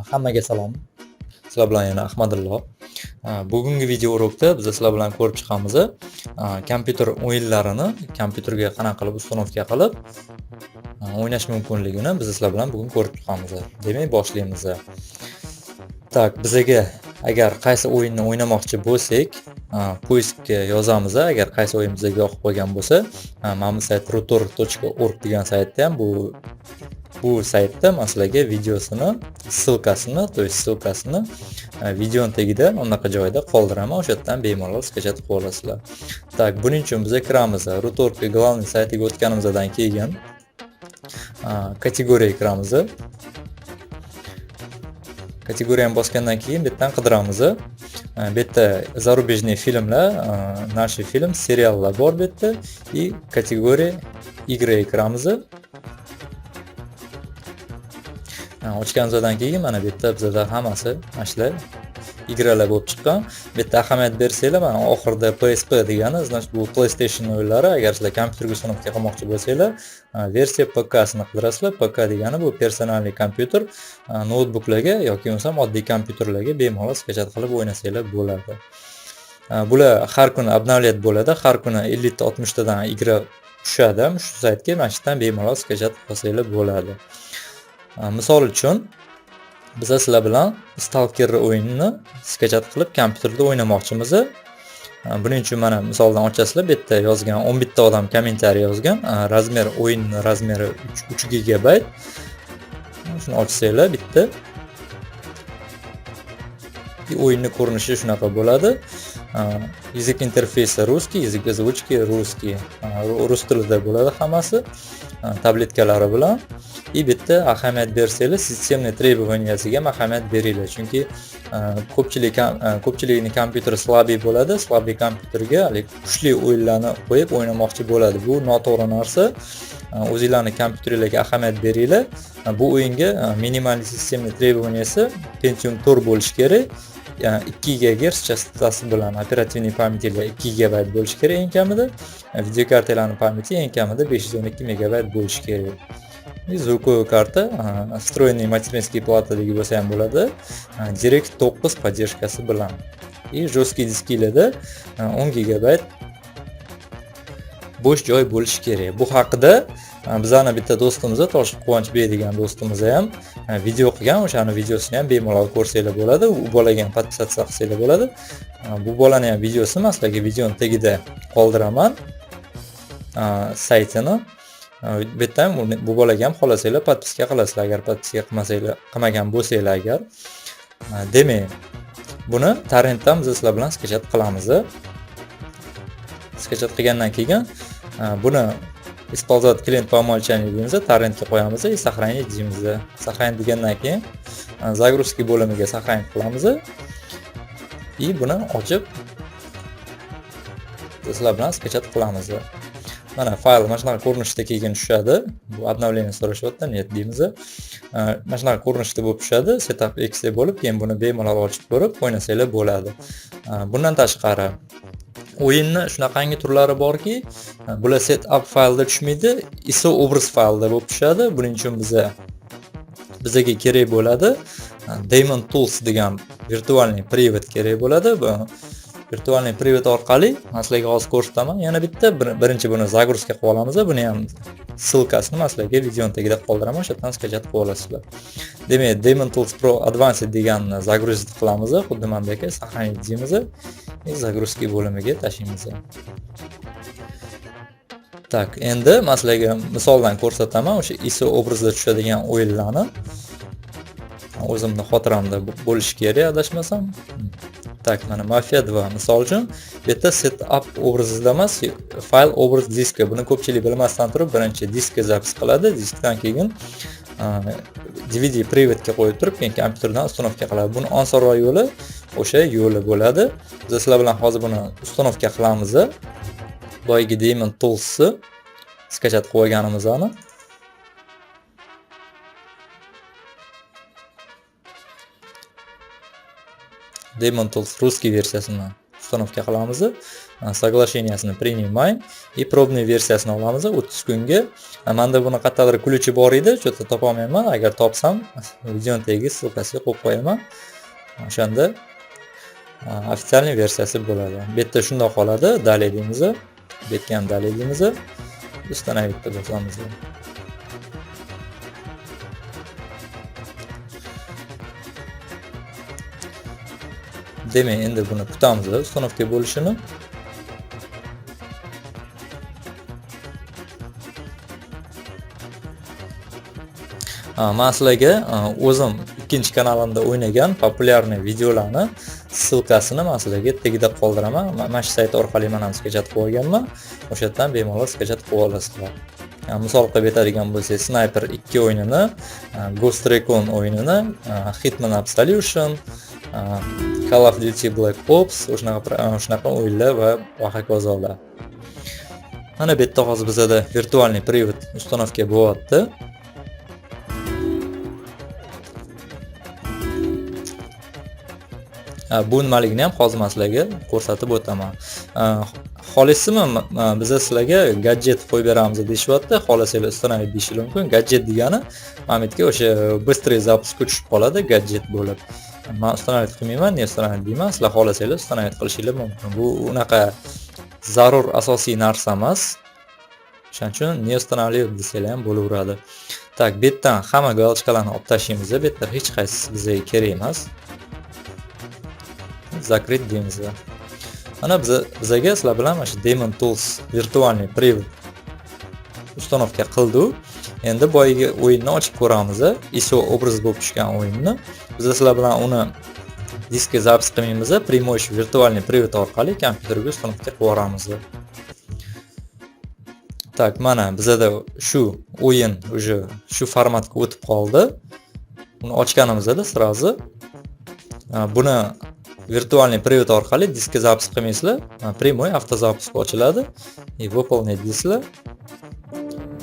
Hammaga salom. Sizlar bilan yana Ahmadullo. Bugungi video urokda biz sizlar bilan ko'rib chiqamiz kompyuter o'yinlarini kompyuterga qanaqa qilib установка qilib o'ynash mumkinligini biz sizlar bilan bugun ko'rib chiqamiz. Demak, boshlaymiz. Так, bizaga agar qaysi o'yinni o'ynamoqchi bo'lsak, поиск ga yozamiz. Agar qaysi o'yin bizga yoqib qolgan bo'lsa, mana bu sayt rutor.org degan saytda ham bu saytda man sizlarga videosini, ссылка sini, то есть ссылка sini videoni tagida unaqa joyda qoldiraman. O'sha yerdan bemalol скачать qilib olasizlar. Так, buning uchun biz kiramiz. Rutorga главный saytiga o'tganimizdan keyin kategoriyaga kiramiz. Kategoriyani bosgandan keyin bu yerdan qidiramiz. Bu yerda зарубежный filmlar, наши film, seriallar bor bu yerda и kategoriya игры ga kiramiz. Ochganimizdan keyin mana bu yerda bizada hammasi mana shular игра lar bo'lib chiqqan. Bu yerda ahamiyat bersanglar, mana oxirida PSP degani, значит, bu PlayStation o'yinlari. Agar sizlar kompyuterga установка qilmoqchi bo'lsanglar, versiya PKsini qidirasizlar. PK degani bu персональный kompyuter, noutbuklarga yoki bo'lmasam oddiy kompyuterlarga bemalol скачать qilib o'ynasanglar bo'ladi. Bular har kuni обновлять bo'ladi. Har kuni 50 ta 60 tadan игра tushadi shu saytga. Mana shu yerdan bemalol скачать qilsanglar bo'ladi. Misol uchun, biza sizlar bilan Stalker o'yinini скачать qilib kompyuterda o'ynamoqchimiz. Buning uchun mana misoldan ochasizlar, bu yerda yozgan 11 ta odam kommentariy yozgan. Размер, o'yinni размер i 3 gigabayt. Shuni ochsanglar bitta. O'yinni ko'rinishi shunaqa bo'ladi. Язык интерфейса русский, язык озвучки русский. Rus tilida bo'ladi hammasi, tabletkalari bilan. И bu yerda ahamiyat bersanglar, системный требования siga ham ahamiyat beringlar. Chunki ko'pchilikning kompyuteri слабый bo'ladi. Слабый kompyuterga haligi kuchli o'yinlarni qo'yib o'ynamoqchi bo'ladi. Bu noto'g'ri narsa. O'zinglarni kompyuteringlarga ahamiyat beringlar. Bu o'yinga минимальный системный требования si Pentium 4 bo'lishi kerak. 2 GHz chastotasi bilan оперативный память lar 2 GB bo'lishi kerak eng kamida. Videokartalarning память i eng kamida 512 MB bo'lishi kerak. И звуковая карта встроенный материнский platadagi bo'lsa ham bo'ladi. Direct 9 поддержка si bilan. И жесткий disklarda 10 GB bo'sh joy bo'lishi kerak. Bu haqida bizani bitta do'stimiz Toshiq Quvonchbek degan do'stimiz ham video qilgan. O'shani videosini ham bemalol ko'rsanglar bo'ladi. U bolaga ham подписаться qilsanglar bo'ladi. Bu bolani ham videosini man sizlarga videoni tagida qoldiraman. Saytini. Bu yerda ham bu bolaga ham xohlasanglar подписка qilasizlar, agar подписка qilmasanglar, qilmagan bo'lsanglar agar. Demak, buni torrentdan biz sizlar bilan скачать qilamiz. Скачать qilgandan keyin buni использовать клиент по умолчанию deymiz, torrentga qo'yamiz и сохранить deymiz. Сохранить degandan keyin загрузки bo'limiga сохранить qilamiz. И buni ochib sizlar bilan скачать qilamiz. Mana fayl mana shunaqa ko'rinishda keyin tushadi. Bu обновление so'rashyapti, нет deymiz. Mana shunaqa ko'rinishda bo'lib tushadi, setup exe bo'lib, keyin buni bemalol ochib ko'rib o'ynasanglar bo'ladi. Bundan tashqari o'yinni shunaqangi turlari borki, bular setup faylda tushmaydi, ISO obraz faylda bo'lib tushadi. Buning uchun bizaga kerak bo'ladi Daemon Tools degan виртуальный привод kerak bo'ladi. Bu виртуальный привод orqali man sizlarga hozir ko'rsataman. Yana bitta birinchi buni загрузка qilib olamiz. Buni ham ссылка sini man sizlarga videoni tagida qoldiraman, o'sha yerdan скачать qilib olasizlar. Demak, Daemon Tools Pro Advanced deganni загрузить qilamiz, xuddi mandagi сохранить deymiz и загрузки bo'limiga tashlaymiz. Так, endi man sizlarga misoldan ko'rsataman o'sha ISO obrazda tushadigan o'yinlarni. O'zimni xotiramda bo'lishi kerak, adashmasam. Так, mana Mafia 2 misol uchun bu yerda setup obrazida emas, fayl obraz diska. Buni ko'pchilik bilmasdan turib birinchi diskka запись qiladi, diskdan keyin DVD привод ga qo'yib turib, keyin kompyuterdan установка qiladi. Buni osonroq yo'li o'sha yo'li bo'ladi. Biz sizlar bilan hozir buni установка qilamiz. Boyagi Daemon Tools'ni скачать qilib olganimizni. Daemon Tools русский versiyasini установка qilamiz. Соглашение sini принимаем и пробный versiyasini olamiz 30 kunga. Menda buni qayerdadir ключ i bor edi, что-то topolmayman. Agar topsam, videoni tagiga ссылка siga qo'yib qo'yaman. O'shanda официальный versiyasi bo'ladi. Bu yerda shundoq qoladi. Далее deymiz. Bu yerga ham далее deymiz. Установить deb bosamiz. Demak, endi buni kutamiz установка bo'lishini. Man sizlarga o'zim ikkinchi kanalimda o'ynagan популярный videolarni ссылка sini man sizlarga tagida qoldiraman. Mana shu sayt orqali man ham скачать qilib olganman. O'sha yerdan bemalol скачать qilib olasizlar. Misol qilib aytadigan bo'lsak, Sniper 2 o'yinini, Ghost Recon o'yinini, Hitman Absolution, Call of Duty Black Ops, shunaqa o'yinlar va hokazolar. Mana bu yerda hozir bizada виртуальный привод установка bo'lyapti. Bu nimaligini ham hozir man sizlarga ko'rsatib o'taman. Xohlaysizmi, biza sizlarga gadjet qo'yib beramiz deyishyapti. Xohlasanglar установить deyishingiz mumkin. Gadjet degani mana bu yerga o'sha быстрый запуск ga tushib qoladi gadjet bo'lib. Man установить qilmayman, не установить deyman. Sizlar xohlasanglar установить qilishinglar mumkin. Bu unaqa zarur asosiy narsa emas. O'shaning uchun не устанавливать desanglar ham bo'laveradi. Так, bu yerdan hamma галочка larni olib tashlaymiz. Bu yerda hech qaysisi bizga kerak emas. Закрыть deymiz. Mana bizaga sizlar bilan mana shu Daemon Tools виртуальный привод установка qildi. Endi boyagi o'yinni ochib ko'ramiz. ISO obraz bo'lib tushgan o'yinni. Biz sizlar bilan uni diskga запись qilmaymiz, прямой shu виртуальный привод orqali kompyuterga установка qilib yuboramiz. Так, mana bizada shu o'yin уже shu formatga o'tib qoldi. Uni ochganimizda сразу buni виртуальный привод orqali diskga запись qilmaysizlar, прямой автозапуск ochiladi. И выполнить deysizlar.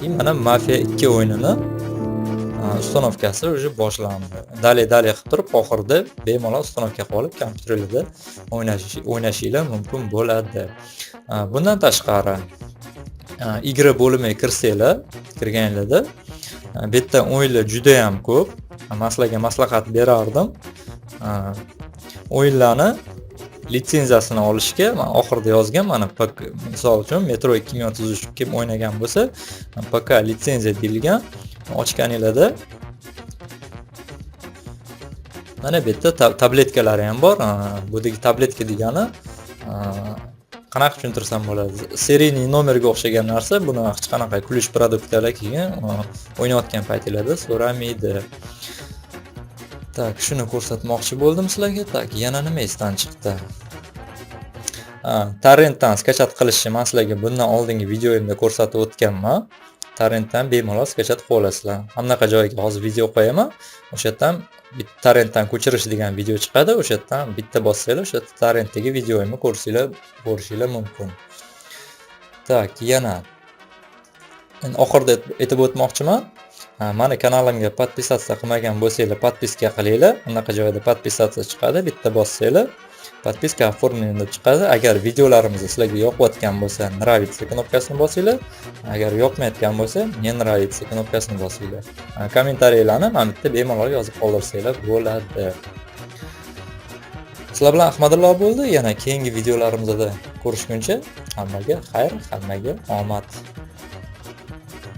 И mana Mafia 2 o'yinini установка si уже boshlandi. Далее, далее qilib turib, oxirida bemalol установка qilib olib, kompyuterlarda o'ynashinglar mumkin bo'ladi. Bundan tashqari, игра bo'limiga kirsanglar, kirganinglarda bu yerda o'yinlar juda ham ko'p. Man sizlarga maslahat berardim. O'yinlarni litsenziyasini olishga man oxirida yozgan, mana misol uchun Metro 2033 kim o'ynagan bo'lsa, ПК litsenziya deyilgan ochganinglarda mana bu yerda tabletkalari ham bor. Budagi tabletka degani qanaqa tushuntirsam bo'ladi? Серийный nomerga o'xshagan narsa, buni hech qanaqa ключ продукт lar keyin o'ynayotgan paytinglarda so'ramaydi. Так, shuni ko'rsatmoqchi bo'ldim sizlarga. Так, yana nima esdan chiqdi? Torrentdan скачать qilishni man sizlarga bundan oldingi videoyimda ko'rsatib o'tganman. Torrentdan bemalol скачать qilib olasizlar. Hammaqa joyga hozir video qo'yaman. O'sha yerdan torrentdan ko'chirish degan video chiqadi. O'sha yerdan bitta bossanglar, o'sha yerda torrentdagi videoyimni ko'rishinglar mumkin. Так, yana endi oxirida aytib o'tmoqchiman. Mani kanalimga подписаться qilmagan bo'lsanglar, подписка qilinglar. Bunaqa joyda подписаться chiqadi, bitta bossanglar, подписка оформлена deb chiqadi. Agar videolarimiz sizlarga yoqayotgan bo'lsa, нравится knopkasini bosinglar. Agar yoqmayotgan bo'lsa, не нравится knopkasini bosinglar. Kommentariylarni mana bu yerda bemalol yozib qoldirsanglar bo'ladi. Sizlar bilan Ahmadullo bo'ldi. Yana keyingi videolarimizda ko'rishguncha hammaga xayr, hammaga omad.